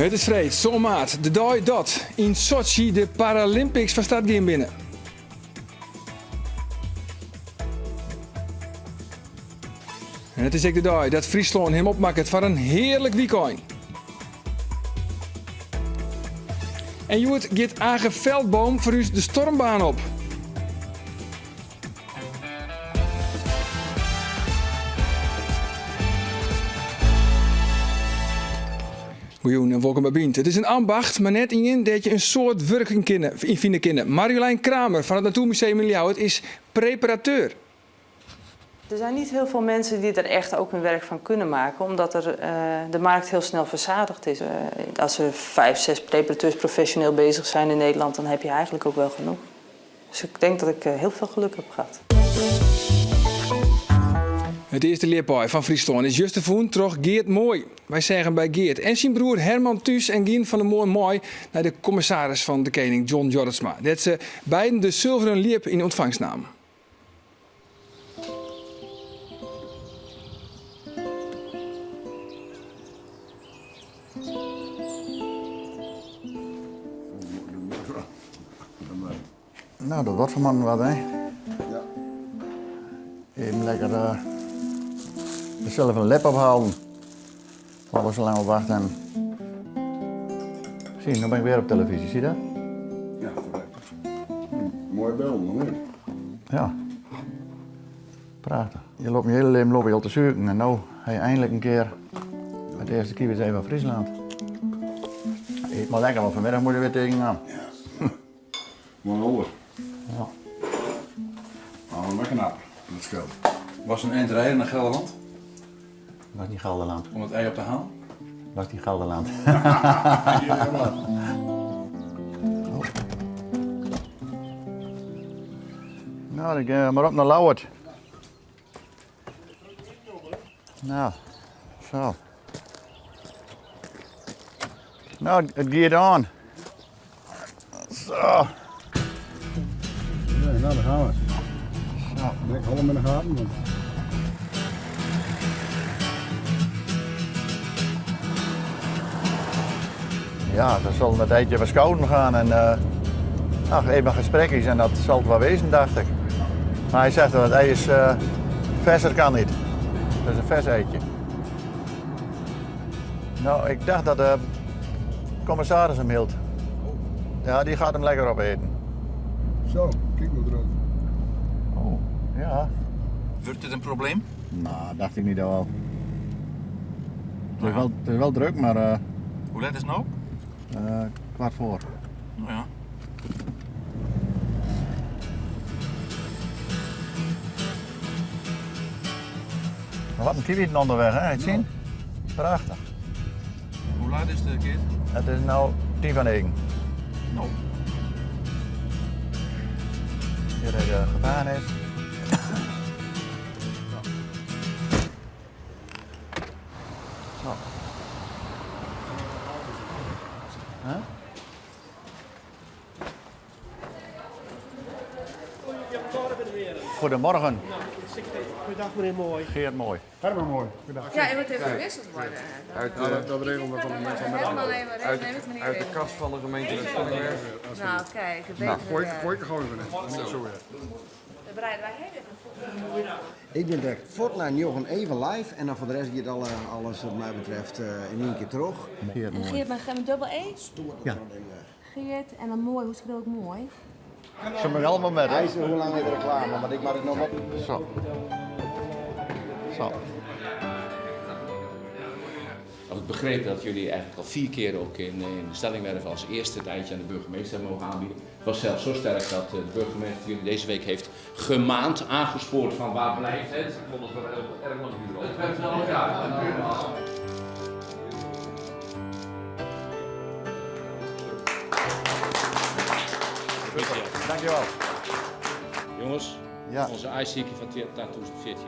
It is freed, sân maart, de dei dat yn Sotsji de Paralympics fan start gien binne. En it is ek de dei dat Fryslân him opmakket foar in hearlik wykein. En hjoed giet Age Veldboom foar ús de stormbaan op. Goejûn en wolkom by Bynt. It is in ambacht, mar net ien dêr't je in soad wurk yn kinne, yn fine kinne. Marjolein Kramer fan it Natoermuseum yn Ljouwert is preparateur. Er zijn niet heel veel mensen die er echt ook hun werk van kunnen maken, omdat er, de markt heel snel verzadigd is. Als er vijf, zes preparateurs professioneel bezig zijn in Nederland, dan heb je eigenlijk ook wel genoeg. Dus ik denk dat ik heel veel geluk heb gehad. It earste ljipaai fan Fryslân is juster fûn troch Geert Mooi. Wy seagen by Geert en syn broer Herman thús en gienen fan 'e moarn mei nei de kommissaris fan de Kening John Jorritsma, dêr't se beiden de sulveren ljip yn ûntfangst namen. Nou, dat wordt vanmorgen wat, hè? Ja. Even lekker uh, zelf een ljip ophalen. Waar we zo lang op wachten. Zie, nu ben ik weer op televisie, zie je dat? Ja, correct. Hm, mooi beeld, nog niet. Ja. Prachtig. Je loopt je hele leven loop je al te zoeken en nu heb je eindelijk een keer het eerste kiewit van Friesland. Eet maar lekker, want vanmiddag moet je weer tegenaan. Ja. Mooi hoor. Ja. Nou, lekker knap. Dat scheelt. Was een eind rijden naar Gelderland? Was niet Gelderland. Om het ei op te halen? Was niet Gelderland. Oh. Nou, dan gaan we maar op naar Ljouwert. Nou, zo. Nou, it giet oan. Zo. Nee, nou, daar gaan we. Zo. Ik hou hem in de gaten. Want... Ja, dat zal een tijdje verschouden gaan en uh, ach, even gesprekjes en dat zal het wel wezen, dacht ik. Maar hij zegt dat het ei is uh, verser kan niet. Dat is een vers eitje. Nou, ik dacht dat de commissaris hem hield. Ja, die gaat hem lekker opeten. Zo, kijk maar eruit. Oh, ja. Wordt dit een probleem? Nou, dacht ik niet al. Het is, wel, het is wel druk, maar... Uh, Hoe laat is het nou? Uh, kwart voor. Nou ja. Wat een kiwi onderweg, hè? Het zien? Prachtig. Hoe laat is het, Geert? Het is nu 8:50. Nou. Hier is de gevangenis. Zo. Huh? Goedemorgen. Goedendag meneer Mooi. Geert Mooi. Herman Mooi. Goedendag. Ja, je moet even gewisseld worden. Uit Ja, de, dat, dat regelen we van de Herman even, uit, neem het meneer uit de even. kast van de gemeente Weststellingwerf. Nou, kijk, het betere Gooi, werk. gooi ik er gewoon even in. Zo weer. Dan bereiden wij heel even voor. Ik ben direct Fortnite Jochen even live en dan voor de rest gaat alle, alles wat mij betreft in één keer terug. Geert En Mooi. Geert met een dubbel E? Ja. Geert en dan mooi, hoe schreeuw ik mooi? Ze mag allemaal met, hè? Hij is hoe lang is de reclame, want ik maak het nog op. Zo. Zo. Had ik begrepen dat jullie eigenlijk al 4 keer ook in de Stellingwerf als eerste het eitje aan de burgemeester hebben mogen aanbieden. Het was zelfs zo sterk dat de burgemeester jullie deze week heeft gemaand, aangespoord van waar blijft het. Ik vond het wel heel erg lang duren. Het werd wel, ja. Dankjewel. Jongens, Ja. onze iSeeker van 2014.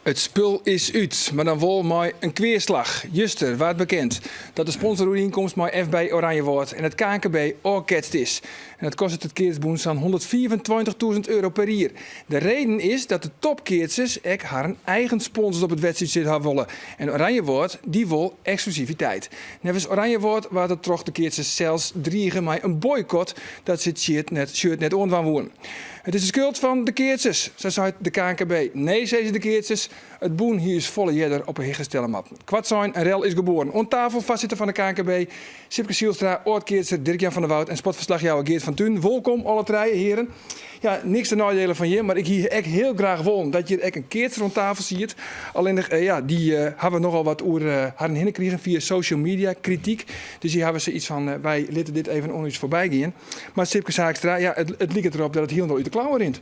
It spul is út, mar dan wol mei in kweaslach. Juster waard bekend dat de sponsoroerienkomst mei FB Oranjewâld en it knkb ôfketst is. En dat kostet it keatsbûn sa'n 125.000 euro per jier. De reden is dat de topkeatsers ek harren eigen sponsors op it wedstriidshirt ha wolle. En Oranjewâld dy wol eksklusiviteit. Neffens Oranjewâld waard der troch de keatsers sels drige mei in boykot dat se it shirt net, shirt net oandwaan woenen. It is de skuld fan de keatsers, sa seit de knkb. Nee, sizze de keatsers, it bûn hie ús folle earder op 'e hichte stelle moatten. Koartsein, in rel is geboren. Oan tafel foarsitter fan de knkb, Sipke Zylstra, âld-keatser Dirk-Jan van der Woud en sportferslachjouwer Geert van Tuinen. Wolkom alle trije, hearen. Ja, niks ten neidiele fan jim, mar ik hie ek hiel graach wollen dat hjir ek in keatser oan tafel siet. Allinnich, ja, dy hawwe nochal wat oer harren hinne krigen fia social media, krityk. Dus dy hawwe sayts fan, wy litte dit even oan ús foarby gean. Mar Sipke Zijlstra, ja, it liket derop dat it hielendal út de klauwen rint.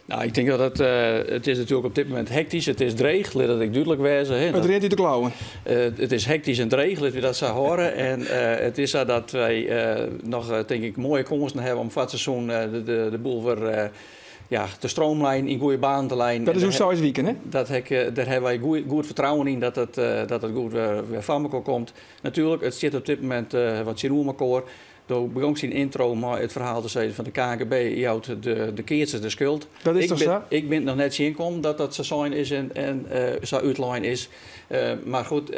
Nou, ik tink dat it, it is natuerlik op dit momint hektysk, it is dreech, lit dat ek dúdlik wêze. Hè. It rint út de klauwen. It is hektysk en dreech, litte we dat sa hâlde. En it is sa dat wy noch, tink ik, moaie kânsen hawwe om foar it seizoen de boel wer ja, te stroomlijnen, yn goede banen te leiden. Dat is oer seis wiken, hè? Dat hek, dêr hawwe wy goeie, goed fertrouwen yn dat it, dat it goed wer foar mekoar komt. Natuerlik, it stiet op dit momint wat tsjinoer mekoar. Do begongst dyn yntro mei it ferhaal te sizzen fan de knkb jout de keatsers de skuld. Dat is toch sa? Ik bin noch net tsjinkommen dat dat sa sein is en sa útlein is. Mar goed,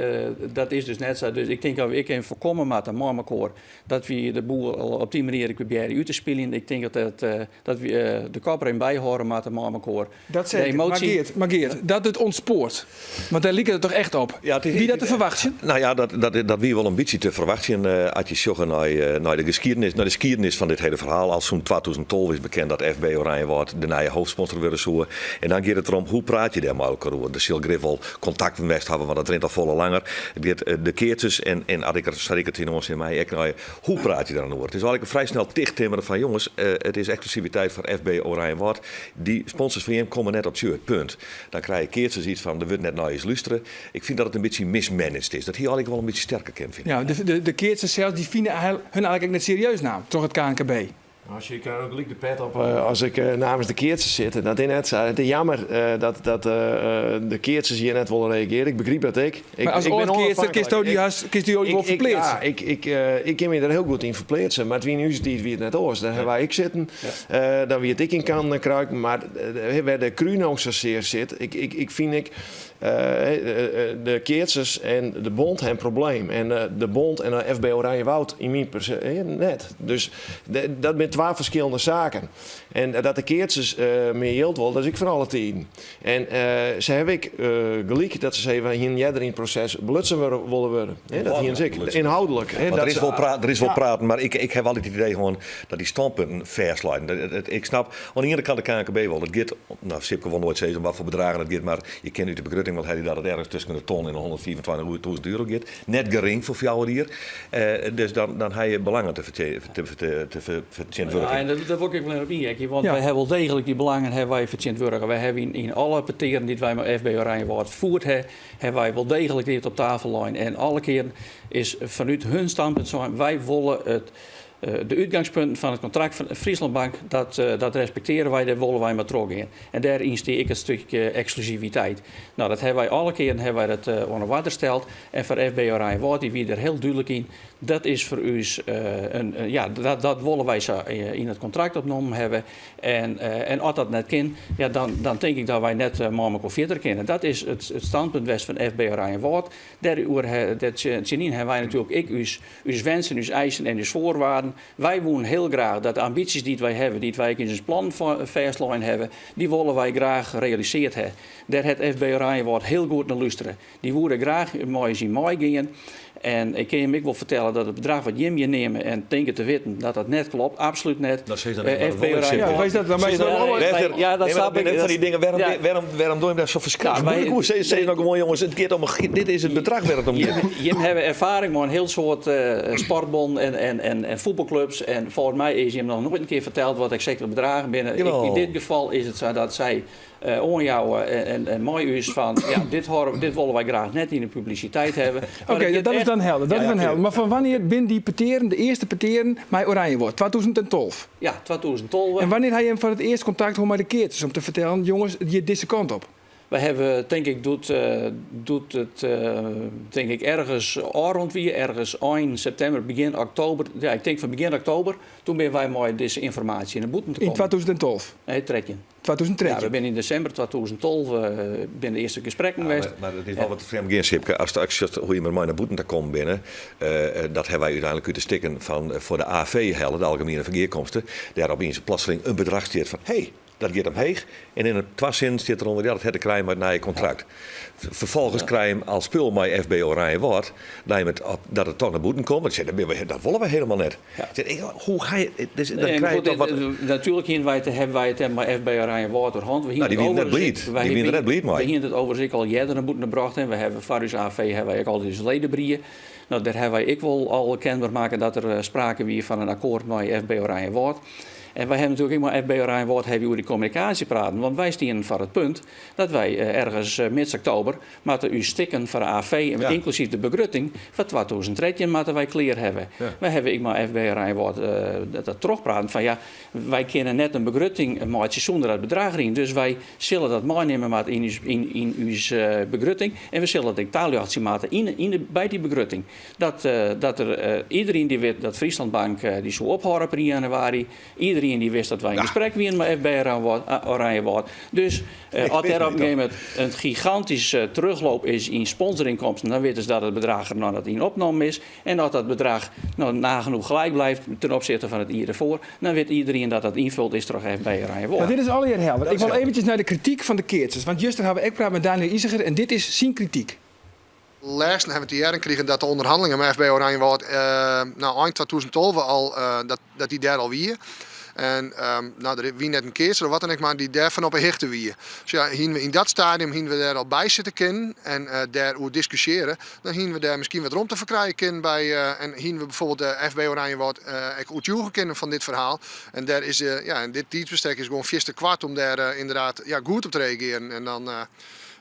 dat is dus net sa. Dus ik tink dat we ek even foarkomme moatte mei mekoar dat we de boel op dy manier ek probearje út te spyljen. Ik tink dat dat we de kop der even by hâlde moatte mei mekoar. Dat zeker. Maar Geert, maar Geert, dat it ûntspoart. Want dêr liket it toch echt op. Ja, it is, Wie dat te ferwachtsjen? Nou ja, dat wie wol in bytsje te ferwachtsjen uh, as je sjogge nei, nei de geskiednis, nei de skiednis fan dit hiele ferhaal. Al sûnt 2012 is bekend dat FB Oranjewâld de nije hoofdsponsor wurde soe. En dan giet it derom, hoe praat je dêr mei elkoar oer? Der sil grif wol kontakten west hawwe, want dat rint al folle langer. It giet de keatsers en, en as ik er, sa ik it yn oansin mei, ek nei hoe praat je der dan oer? It is eigentlik frij snel tichttimmeren fan jonges, it is eksklusiviteit foar FB Oranjewâld. Dy sponsors fan jim komme net op shirt, punt. Dan krije keatsers yts fan der wurdt net nei ús lústere. Ik fyn dat it in bytsje mismanaged is. Dat hie eigentlik wol in bytsje sterker kind, fyn ik. Ja, de keatsers sels dy fine hun eigentlik ek net serieus naam troch it knkb. Als ik krij ook gelyk de pet op as ik namens de keatsers sit. Dat is net sa. It is jammer dat de keatsers hjir net wolle reagearje. Ik begryp dat ek. Mar as âld-keatser kinsto dy hast kinst dy wol ferpleatse. Ja, ik kin my der hiel goed yn ferpleatse. Mar it wie yn ús tiid wie it net oars. Dêr hawwe wy ek sitten. Dan wie it ek yn kannen en kruiken. Mar wêr de krú no sa sear sit, ik fyn ek de keatsers en de bond ha in probleem. En de bond en de FB Oranjewoud yn myn net. Dus dat binne twa ferskillende saken. En dat de keatsers mear jild wolle, dat is ek fan alle tiden. En se hawwe ek gelyk dat se sizze, wy hienen earder yn it proses belutsen wurde wolle wurde. Dat hienen se ek, ynhâldlik. Want der is wol praat, der is wol praten, mar ik haw altyd it idee hân dat dy stânpunten fêstleinen. Ik snap oan de iene kant de knkb wol. It giet, no Sipke wol noait sizze om watfoar bedragen it giet, mar je kinne út de begrutting wol helje dat it ergens tusken de ton en de 125.000 euro giet. Net gering foar fjouwer jier. Dus dan ha je belangen te fertsjintwurdigjen. Ja, en dat wol ik even op ynheakje, want wy hawwe wol deeglik dy belangen hawwe wy fertsjintwurdige. Wy hawwe yn alle petearen dy't wy mei FB Oranjewâld fierd hawwe, hawwe wy wol deeglik dit op tafel lein. En alle kearen is fanút hun standpunt sein, wy wolle it De útgangspunten fan it kontrakt fan Friesland Bank, dat, dat respektearje wy, dêr wolle wy mei trochgean. En dêryn stie ek it stikje eksklusiviteit. No, dat hawwe wy alle kearen hawwe wy dat oan 'e oarder steld. En foar FB Oranjewâld, dy wie der hiel dúdlik yn, dat is foar ús in, ja, dat, dat wolle wy sa yn it kontrakt opnommen hawwe. En, en as dat net kin, ja, dan, dan tink ik dat wy net mei mekoar fierder kinne. Dat is it, it standpunt west fan FB Oranjewâld. Dêroer, dêr tsjinyn hawwe wy natuerlik ek ús Us wensen, ús eisen en ús foarwaarden. Wy woenen hiel graach dat de ambysjes dy't wy hawwe, dy't wy ek yn ús plannen fêstlein hawwe, dy wolle wy graach realiseard ha. Dêr hat FB Oranjewâld hiel goed nei lústere. Dy woe der graach mei ús yn meigean. En ik kin jim ek wol fertelle dat it bedrach wat jim hjir neame en tinke te witten, dat dat net klopt. Absolút net. Dat sis dan net, mar dat wol ik sizze. Ja, dat snap ik. Fan dy dingen, wêrom dogge jim dat sa ferskriklik muoilik oer? Sis no gewoan, jonges, it giet om, dit is it bedrach wêr't it om giet. Jim hawwe erfaring mei in hiel soad sportbonnen en fuotbalklups en folgens my is jim noch noait in kear ferteld wat eksakte bedragen binne. Yn dit gefal is it sa dat sy oanjouwe en mei ús fan ja, dit, dit wolle wy graach net yn de publisiteit hawwe. Oké, dat is dan helder. Dat is dan helder. Mar fan wannear binne dy petearen, de earste petearen mei Oranjewâld? 2012? Ja, 2012. En wannear ha jim foar it earst kontakt hân mei de keatsers om te fertellen, jonges, it giet dizze kant op? Wy hawwe, tink ik, doe't, doe't it tink ik ergens ôfrûn wie, ergens ein septimber, begjin oktober, ja, ik tink fan begjin oktober, toen binne wy mei dizze ynformaasje nei bûten te Yn kommen. 2012? Nee, 13. 2013? Ja, we binne yn desimber 2012 binne de earste gesprekken Ja, west. mar it is wol wat frjemd gean, Sipke. Ast sjochst hoe't jim der mei nei bûten ta kommen binne, dat hawwe wy úteinlik út de stikken fan foar de AV helle, de Algemiene Fergearkomste, dêr opiens plotseling in bedrach stiet fan, hé, Dat giet omheech en yn twa sinnen stiet derûnder, ja, dat hat te krijen mei it nije kontrakt. Ferfolgens krije jim al spul mei FB Oranjewâld, dat it toch nei bûten komt. Want dat wolle wy helemaal net. Hoe ga je, dus dan Nee, krije je goed, toch wat. Natuerlik hiene wy it, hawwe wy it mei FB Oranjewâld oer hân. We Nou, hiene dy it wiene net overigens bliid. ek- wy Dy wiene der net bliid mei. We hiene it overigens ek al earder nei bûten brocht. En we hawwe foar ús AV hawwe wy ek altyd ús ledebrief. No, dêr hawwe wy ek wol al kenber makke dat der sprake wie fan in akkoart mei FB Oranjewâld. En wy hawwe natuerlik ek mei FB Oranjewâld hawwe oer dy kommunikaasje praten, want wy stienen foar it punt dat wy ergens mids oktober moatte ús stikken foar de AV, ynklusyf de begrutting foar 2013 moatte wy klear hawwe. Wy hawwe ek mei FB Oranjewâld dat trochpraten fan ja, wy kinne net in begrutting meitsje sûnder dat bedrach deryn, dus wy sille dat meinimme moatte yn ús, yn, yn ús begrutting en we sille dat ek taljochtsje moatte yn, yn de, by dy begrutting. Dat, dat er, iedereen die wit dat Friesland Bank die soe ophâlde op 1 januari. Iedereen die wist dat wy yn gesprek wienen mei FB Oranjewâld. Dus as der op in gegeven momint in gigantyske terugloop is yn sponsorinkomsten, dan witte se dat it bedrach der noch net yn opnommen is. En as dat bedrach no nagenoeg gelijk blijft ten opzichte fan it jier derfoar, dan wit iedereen dat dat ynfuld is troch FB Oranjewâld. Maar dit is allegear helder. Ik wol eventsjes nei de krityk fan de keatsers. Want juster hawwe we ek praat mei Daniël Iseger en dit is syn krityk. Lêsten hawwe we te hearren krigen dat de ûnderhannelingen mei FB Oranjewâld no ein 2012 al dat dy dêr al wie. En no der wie net in keatser of wat dan ek mar dy't dêrfan op 'e hichte wie. Dus ja, hiene we yn dat stadium hiene we dêr al by sitte kinnen en dêr oer diskusjearre, dan hiene we dêr miskien wat romte foar krije kinnen by en hiene we bijvoorbeeld de FB Oranjewâld ek oertsjûge kinnen fan dit ferhaal. En dêr is ja, en dit tiidsbestek is gewoan fierste koart om dêr ynderdaad ja, goed op te reagearjen. En dan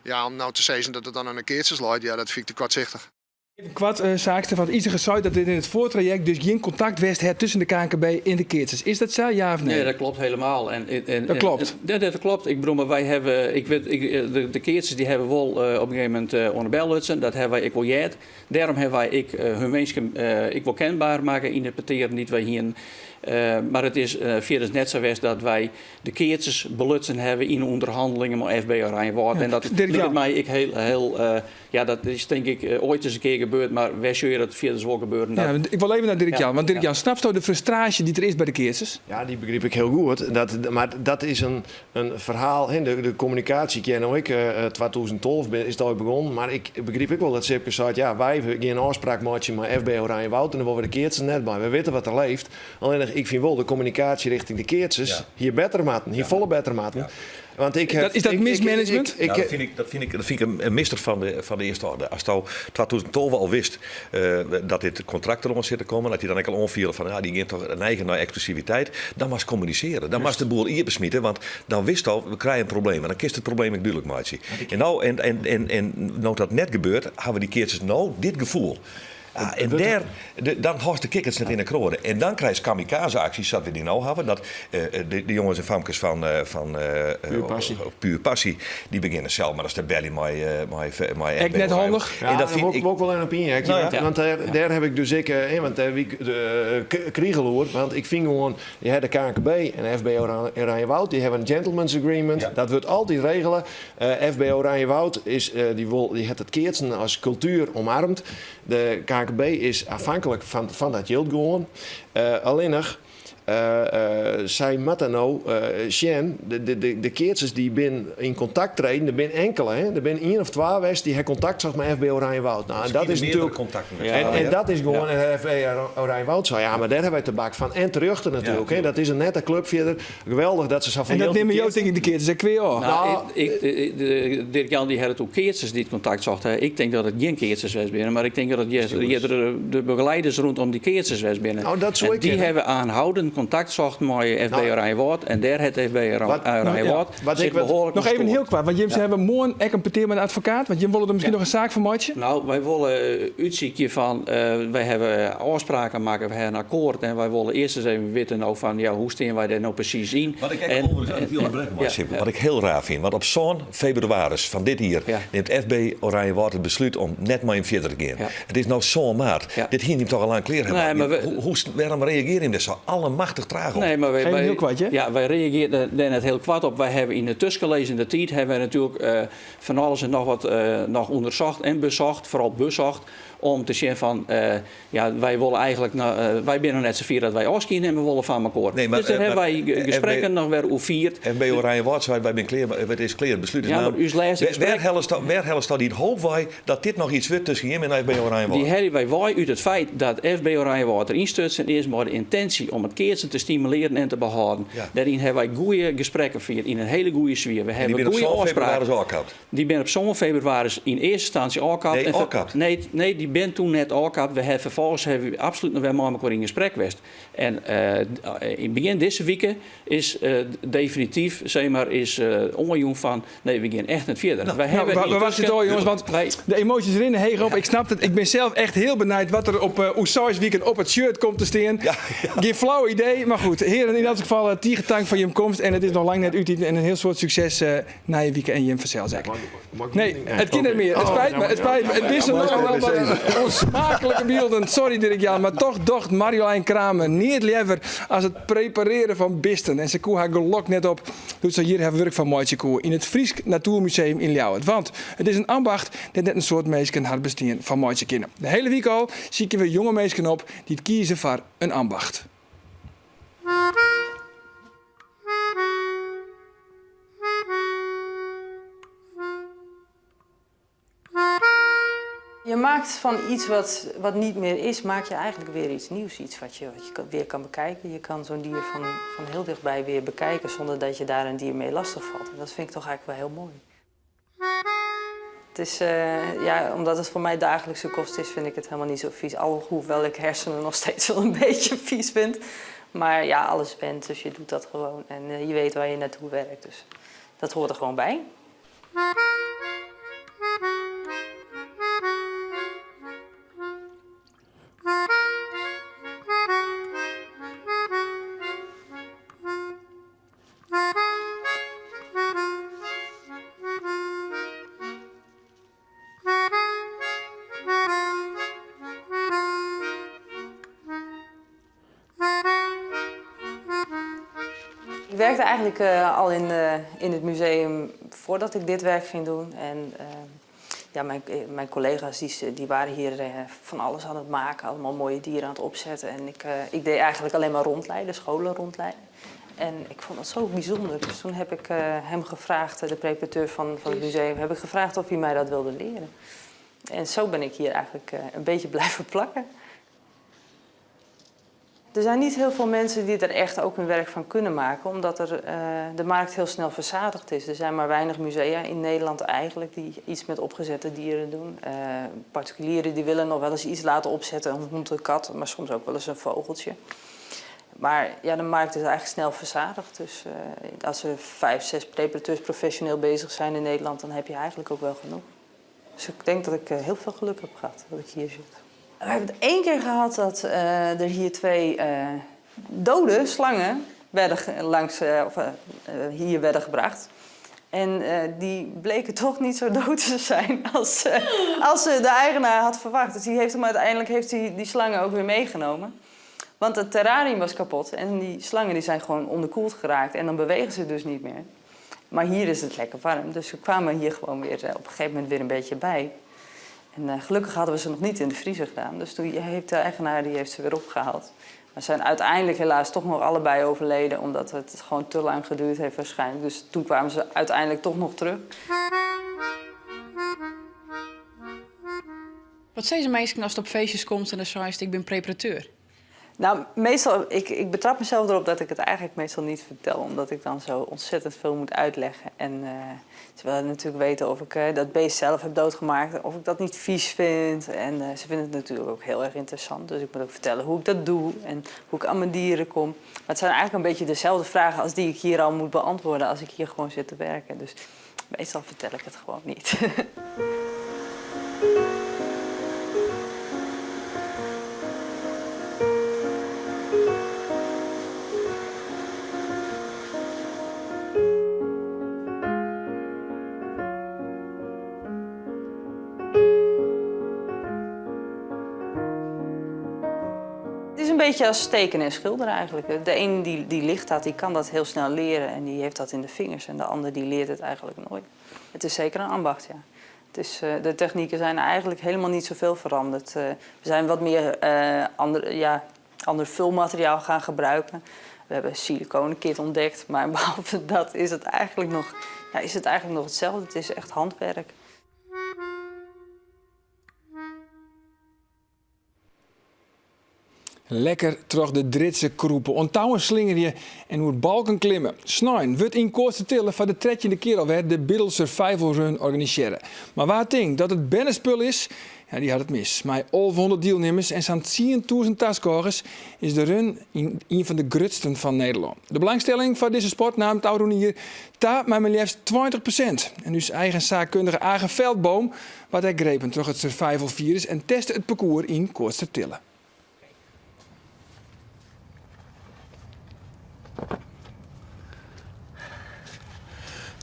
Ja, om no te sizzen dat it dan oan de keatsers leit, ja, dat fyn ik te koartsichtich. Even koart, Saakstra, want Iseger sei dat der yn it foartrajekt dus gjin kontakt west hat tusken de KNKB en de keatsers. Is dat sa, ja of nee? Nee, dat klopt helemaal. En, Dat klopt. En, dat klopt. Ik bedoel, mar wy hawwe, ik wit, ik, de keatsers dy hawwe wol op in gegeven momint oan de bel lutsen. Dat hawwe wy ek wol heard. Dêrom hawwe wy ek hun winsken ek wol kenbaar makke yn de petearen dy't wy hienen. Mar it is fierders net sa west dat wy de keatsers belutsen hawwe yn de ûnderhannelingen mei FB Oranjewâld. En dat liket my ek heel, heel ja, dat is tink ik oait ris in kear gebeurd, mar wêr sjogge je dat fierders wol gebeuren? Ja, ik wol even nei Dirk Jan, want Dirk Jan, snapsto de frustraasje dy't der is by de keatsers? Ja, dy begryp ik hiel goed. Dat, mar dat is in, in ferhaal, de, de kommunikaasje, ik hear no ek, 2012 is it al begûn, mar ik begryp ek wol dat Sipke seit, ja, wy gean in ôfspraak meitsjen mei FB Oranjewâld en dan wolle we de keatsers net by. Wy witte wat der leeft. Allinnich, ik fyn wol de kommunikaasje rjochting de keatsers hie better moatten, hie folle better moatten. Want ik Is dat mismanagement? Ja, dat fyn ik, dat fyn ik, dat fyn ik in mister fan de, fan de earste orde. Asto 2012 al wist dat dit kontrakt deroan sit te kommen, dat je dan ek al oanfiele fan ja, dy gean toch neigen nei eksklusiviteit, dan moatst kommunisearje. Dan moatst de boel iepensmite, want dan witsto, we krije in probleem. En dan kinst it probleem ek dúdlik meitsje. En no, en, en, en, en no't dat net gebeurt, hawwe dy keatsers no dit gefoel. Ah, en dêr, dan hâldst de kikkerts net yn 'e kroade. En dan krijst kamikaze-aksjes sa't we dy no hawwe. Dat de jonges en famkes fan, fan Puur Passie. Puur Passie, dy begjinne sels mar ris te beljen mei, mei, mei Ek net handich. Ja, en dat fyn ik wol wol even op ynheakje, want, want dêr, dêr haw ik dus ek, want dêr wie ik krigel oer, want ik fyn gewoan, je ha de KNKB en FB Oranjewoud, dy hawwe in gentleman's agreement, dat wurdt altyd regele. FB Oranjewoud is, dy wol, dy hat it keatsen as kultuer omarmd. De KNKB is afhanklik fan, fan dat jild gewoan. Allinnich, sy moatte no sjen, de, de, de keatsers dy binne yn kontakt treden, der binne inkele, hè, der binne ien of twa west dy ha kontakt socht mei FB Oranjewoud. No, en dat is natuerlik en, en dat is gewoan, en FB Oranjewoud sei, ja, mar dêr hawwe wy tabak fan. En terjochte natuerlik, hè, dat is in nette klup fierder. Geweldich dat se sa En dat nimme jo tink ik de keatsers ek kwea ôf. Nou, ik, Dirk Jan dy hat it oer keatsers dy't kontakt socht ha. Ik tink dat it gjin keatsers west binne, mar ik tink dat it earder de begeleiders rûnom dy keatsers west binne. Oh, dat soe en ek dy kinne. hawwe aanhoudend. kontakt socht mei FB Oranjewâld en dêr hat FB Oranjewâld sich behoarlik Noch even hiel koart, want jim hawwe moarn ek in petear mei in advokaat, want jim wolle der miskien noch in saak fan meitsje? No, wy wolle útsykje fan, wy hawwe ôfspraken makke, wy hawwe in akkoart en wy wolle earst ris even witte no fan, ja, hoe stean wy dêr no presys yn? Wat ik ek overigens, ik wil ûnderbrekke mei Sipke, wat ik hiel raar fyn, want op sân febrewaris fan dit jier nimt FB Oranjewâld it beslút om net mei him fierder te gean. It is no sân maart. Dit hiene jim toch al lang klear hawwe moatten? Hoe, wêrom reagearje jim dêr sa allemachtich traach op? Nee, mar wy, ja, wy reagearje dêr net hiel koart op. Wy hawwe yn de tuskenlizzende tiid hawwe wy natuerlik fan alles en noch wat noch ûndersocht en besocht, foaral besocht, om te sjen fan, ja, wy wolle eigentlik, wy binne noch net safier dat wy ôfskie nimme wolle fan mekoar. Nee, mar, dus dêr hawwe wy gesprekken noch wer oer fierd. FB Oranjewâld seit, wy binne klear, it is klear, it beslút is Ja, mar naam. ús lêste gesprek. Wêr hellest dy hoop wei dat dit noch iets wurdt tusken jim en FB Oranjewâld? Dy helje wy wei út it feit dat FB Oranjewâld der ynstutsen is mei de yntinsje om it keatsen te stimulearen en te behâlden. Dêryn hawwe wy goede gesprekken fierd yn in hele goede sfear. We En dy hawwe binne op goede sân ôfspraken. febrewaris ôfkapt? Dy binne op sân febrewaris yn earste ynstânsje ôfkapt. Nee, ôfkapt? Nee, nee, dy binne toen net ôfkapt. We hawwe ferfolgens hawwe wy absolút noch wer mei mekoar yn gesprek west. En yn begjin dizze wike is definityf sis mar, is oanjûn fan nee, we gean echt net fierder. Wy hawwe we wachtsje it ôf, jonges, want de emoasjes rinne heech op. Ik snap it. Ik bin sels echt hiel benijd wat der op oer seis wiken op it shirt komt te stean. Gjin flau idee, mar goed. Hearen, yn elts gefal tige tank foar jim komst. En it is noch lang net út en in hiel soad sukses nije wike en jim fansels ek. Nee, it kin net mear. It spijt me, it spijt me. It binne sa no en dan wat ûnsmaaklike bylden. Sorry Dirk Jan, mar toch docht Marjolein Kramer neat leaver as it preparearjen fan bisten. En se koe har gelok net op doe't se hjir har wurk fan meitsje koe yn it Frysk Natoermuseum yn Ljouwert. Want it is in ambacht dêr't net in soad minsken har bestean fan meitsje kinne. De hele wike al sykje we jonge minsken op dy't kieze foar in ambacht. Je maakt van iets wat, wat niet meer is, maak je eigenlijk weer iets nieuws. Iets wat je, wat je weer kan bekijken. Je kan zo'n dier van, van heel dichtbij weer bekijken zonder dat je daar een dier mee lastig valt. En dat vind ik toch eigenlijk wel heel mooi. Het is, eh, ja, omdat het voor mij dagelijkse kost is, vind ik het helemaal niet zo vies. Alhoewel ik hersenen nog steeds wel een beetje vies vind. Maar ja, alles went, dus je doet dat gewoon. En eh, je weet waar je naartoe werkt, dus dat hoort er gewoon bij. Ik werkte eigenlijk eh, al in, eh, in het museum voordat ik dit werk ging doen. En eh, ja, mijn, mijn collega's die, die waren hier van alles aan het maken, allemaal mooie dieren aan het opzetten. En ik, ik deed eigenlijk alleen maar rondleiden, scholen rondleiden. En ik vond dat zo bijzonder. Dus toen heb ik hem gevraagd, de preparateur van, van het museum, heb ik gevraagd of hij mij dat wilde leren. En zo ben ik hier eigenlijk een beetje blijven plakken. Er zijn niet heel veel mensen die er echt ook hun werk van kunnen maken, omdat er, eh, de markt heel snel verzadigd is. Er zijn maar weinig musea in Nederland eigenlijk die iets met opgezette dieren doen. Uh, particulieren die willen nog wel eens iets laten opzetten, een hond, een kat, maar soms ook wel eens een vogeltje. Maar ja, de markt is eigenlijk snel verzadigd. Dus uh, als er vijf, zes preparateurs professioneel bezig zijn in Nederland, dan heb je eigenlijk ook wel genoeg. Dus ik denk dat ik heel veel geluk heb gehad dat ik hier zit. We hebben het één keer gehad dat uh, er hier twee uh, dode slangen werden langs, uh, of, hier werden gebracht. En die bleken toch niet zo dood te zijn als, als de eigenaar had verwacht. Dus die heeft hem uiteindelijk heeft die, die slangen ook weer meegenomen. Want het terrarium was kapot en die slangen die zijn gewoon onderkoeld geraakt. En dan bewegen ze dus niet meer. Maar hier is het lekker warm, dus ze kwamen hier gewoon weer op een gegeven moment weer een beetje bij. En uh, gelukkig hadden we ze nog niet in de vriezer gedaan. Dus toen heeft de eigenaar die heeft ze weer opgehaald. Maar zijn uiteindelijk helaas toch nog allebei overleden, omdat het gewoon te lang geduurd heeft waarschijnlijk. Dus toen kwamen ze uiteindelijk toch nog terug. Wat sizze minsken ast op feestjes komst en dan seist ik bin preparateur? Nou, meestal, ik, ik betrap mezelf erop dat ik het eigenlijk meestal niet vertel, omdat ik dan zo ontzettend veel moet uitleggen. En uh, ze willen natuurlijk weten of ik uh, dat beest zelf heb doodgemaakt, of ik dat niet vies vind. En uh, ze vinden het natuurlijk ook heel erg interessant. Dus ik moet ook vertellen hoe ik dat doe en hoe ik aan mijn dieren kom. Maar het zijn eigenlijk een beetje dezelfde vragen als die ik hier al moet beantwoorden als ik hier gewoon zit te werken. Dus meestal vertel ik het gewoon niet. Het is een beetje als tekenen en schilderen eigenlijk. De een die, die ligt dat, die kan dat heel snel leren en die heeft dat in de vingers. En de ander die leert het eigenlijk nooit. Het is zeker een ambacht, ja. Het is, eh, de technieken zijn eigenlijk helemaal niet zoveel veranderd. Eh, we zijn wat meer uh, ander, ja, ander vulmateriaal gaan gebruiken. We hebben siliconenkit ontdekt, maar behalve dat is het eigenlijk nog, ja, is het eigenlijk nog hetzelfde. Het is echt handwerk. Lekker troch de dridze krûpe, oan touwen slingerje en oer balken klimme. Snein wurdt yn Koatstertille foar de trettjinde kear alwer de Biddle Survival Run organisearre. Mar wa't tinkt dat it bernespul is, ja, dy hat it mis. Mei 1100 dielnimmers en sa'n 10.000 taskôgers is de run ien fan de grutsten fan Nederlân. De belangstelling foar dizze sport naam it ôfrûne jier ta mei mar leafst 20%. En ús eigen saakkundige Age Veldboom waard ek grepen troch it survivalfirus en teste it parkoers yn Koatstertille.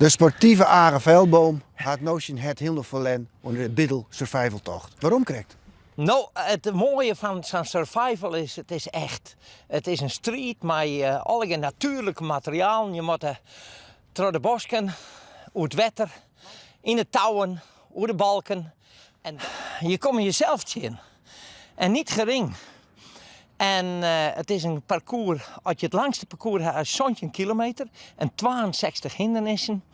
De sportive Age Veldboom hat no syn hert hielendal ferlern oan de Biddle Survivaltocht. Wêrom krekt? No, it moaie fan sa'n survival is, it is echt. It is in striid mei uh, allegear natuerlike materialen. Je moatte troch de bosken, oer it wetter, yn de touwen, oer de balken. En je komme jesels tsjin. En niet gering. En uh, it is in parkoers, as je it langste parkoers ha, is 17 kilometer en 62 hindernissen.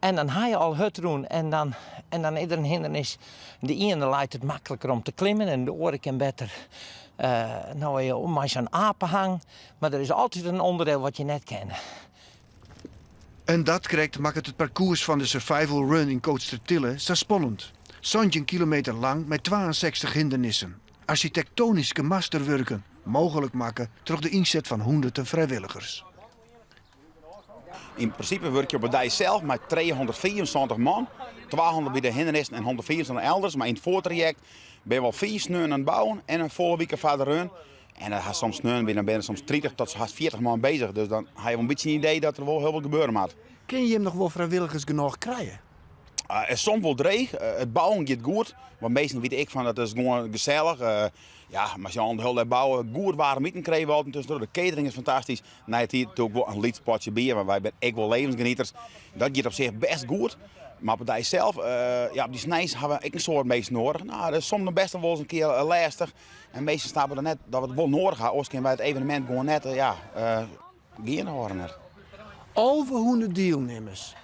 En dan ha je al hurd rûn en dan, en dan is der in hindernis. De iene leit it makliker om te klimmen en de oare kin better uh, no, je mei sa'n apenhang. Mar der is altyd in ûnderdiel wat je net kenne. En dat krekt makket it parkoers fan de Survival Run yn Koatstertille sa spannend. 17 kilometer lang mei 62 hindernissen. Arsjitektonyske masterwurken, mooglik makke troch de ynset fan hûnderten frijwilligers. Yn prinsipe wurkje je op de dei sels mei 375 man, 200 by de hindernissen en 175 elders. Mar yn it foartrajekt binne we al fiif sneonen oan it bouwen en in folle wike foar de run. En dan ha soms sneon binne dan soms 30 tot hast 40 man beuzich. Dus dan ha je wol in bytsje in idee dat der wol hiel wat gebeure moat. Kinne jim noch wol frijwilligers genôch krije? Is soms wol dreech. It bouwen giet goed. Want minsken witte ek fan dat is gewoan gesellich. Ja, mar as je al de hiele dei bouwe, goed waarm iten krije we altyd tuskentroch. De catering is fantastysk. Nei de tiid natuerlik wol in lyts potsje bier, want wy binne ek wol levensgenieters. Dat giet op sich bêst goed. Mar op de dei sels, ja, op dy sneins ha we ek in soad minsken nedich. No, dat is soms noch bêst wol ris in kear lêstich. En minsken snappe dan net dat we it wol nedich ha, oars kinne wy it evenemint gewoan net, ja, geande hâlde net. 1100 dielnimmers,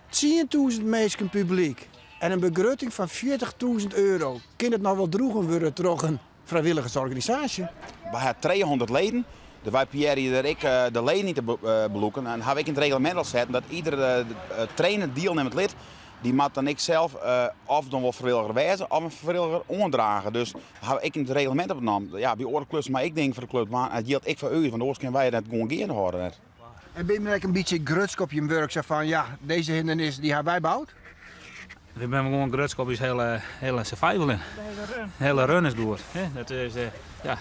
10.000 minsken publyk en in begrutting fan 40.000 euro. Kin it noch wol droegen wurde troch in frijwilligersorganisaasje? Wy ha 300 leden, dus wy probearje der ek de leden yn te belûken. En ha we ek yn it reglemint al setten dat ieder trainer dielnimmend lid, dy moat dan ek sels of dan wol frijwilliger wêze of in frijwilliger oandrage. Dus ha we ek yn it reglemint opnommen. Ja, by oare klups mei ek dingen foar de klup dwaan. En it jildt ek foar ús, want oars kinne wy it net gewoan geande hâlde net. En binne je ek in bytsje grutsk op jim wurk, sa fan ja, dizze hindernis dy ha wy boud? Wy binne gewoan grutsk op ús hiele, hiele survival. De hele run. De hiele run is goed. Hè? Dat is, ja,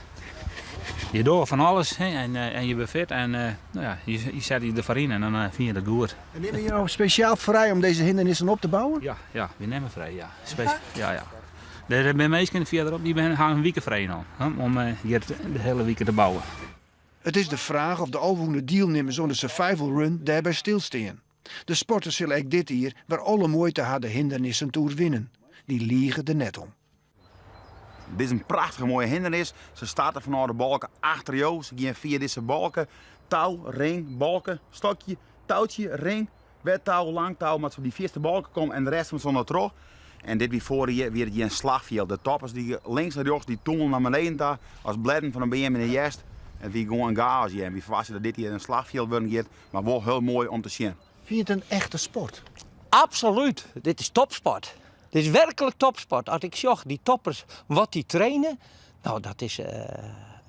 je dogge fan alles hè? En, en je bent fit en no ja, je, je set je derfoar yn en dan fine je dat goed. En nimme je no spesjaal frij om dizze hindernissen op te bouwen? Ja, ja, wy nimme frij, ja. Spe ja, ja. Der binne minsken fierderop dy binne, ha in wike frij no, om hjir de hiele wike te bouwen. It is de fraach oft de 1100 dielnimmers oan de Survival Run dêrby stilstean. De sporters sille ek dit jier wer alle muoite ha de hindernissen te oerwinnen. Dy lige der net om. Dit is in prachtige moaie hindernis. Se starte fanôf de balke achter jo. Se gean fia dizze balke. Tou, ring, balke, stokje, toutsje, ring, wer tou, lang tou. Moat se op dy fierste balke komme en de rest fan se noch troch. En dit wie foarich jier wie it hjir in slachfjild. De toppers dy links en rjochts dy tûmelen nei beneden ta as blêden fan in beam yn de hjerst. It wie gewoan in gaos hjir en wy ferwachtsje dat dit jier in slachfjild wurden giet, mar wol hiel moai om te sjen. Fyn je it in echte sport? Absolút, dit is topsport. Dit is werklik topsport. As ik sjoch dy toppers wat dy traine, no dat is,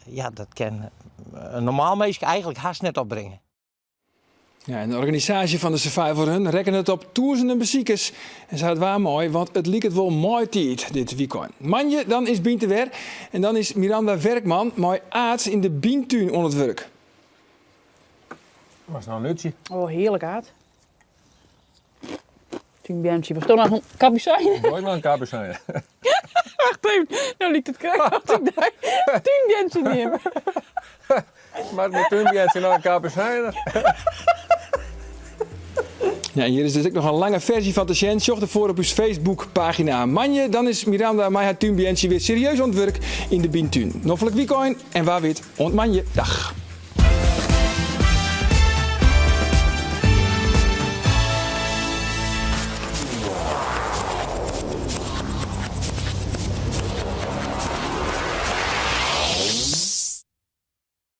ja dat kin in normaal minsk eigentlik hast net opbringe. Ja, en de organisaasje fan de Survival Run rekkenet op tûzenen besikers. En se ha it waar moai, want it liket wol maaitiid dit wykein. Moandei dan is Bynt der wer en dan is Miranda Werkman mei Aart yn de Byntún oan it wurk. Was nou een nutje. Oh, heerlijk, Aart. Túnbeamtsje. Was toch nog een kapucijn? Nooit nog een kapucijn. Wacht even, nou liket it krekt as ik dei túnbeamtsje neam. Maar mijn túnbeamtsje noch in kapucijn. Ja, en hjir is dus ek noch in lange ferzje fan te sjen. Sjoch derfoar op ús Facebookpagina. Moandei dan is Miranda mei har túnbeamtsje wer serieus oan it wurk yn de Byntún. Noflik wykein en wa wit, oant moandei. Dag.